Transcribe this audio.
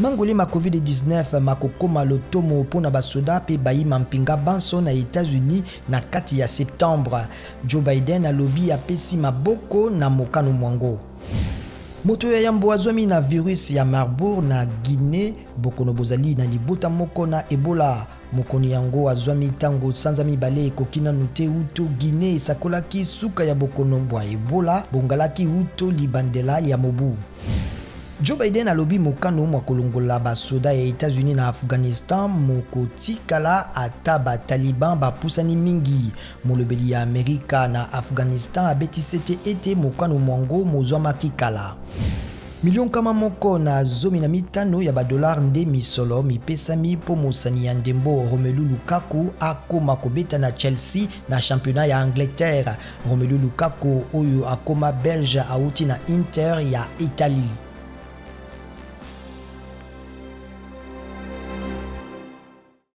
Mangoli ma COVID-19 makokoma lotomo mpo na basoda mpe bayi mampinga banso na Etats-Unis na kati ya septembre. Joe Biden alobi apesi maboko na mokano mwango. Moto ya yambo azwami na virus ya Marburg na Guinee, bokono bozali na libota moko na Ebola. Mokoni yango azwami ntango sanza mibale ekoki nanu te uto Guinee esakolaki suka ya bokono bwa Ebola bongalaki uto libandela lya mobu. Joe Biden alobi mokano mwa kolongola basoda ya Etats-Unis na Afghanistan mokotikala ata ba Taliban bapusani mingi. Molobeli ya Amerika na Afghanistan abeti sete ete mokano mwango mozwamaki kala. Milio 115 ya badolare nde misolo mipesami mpo mosani ya ndembo Romelu Lukaku akoma kobeta na Chelsea na championnat ya Angleterre. Romelu Lukaku oyo akoma Belge auti na Inter ya Italie.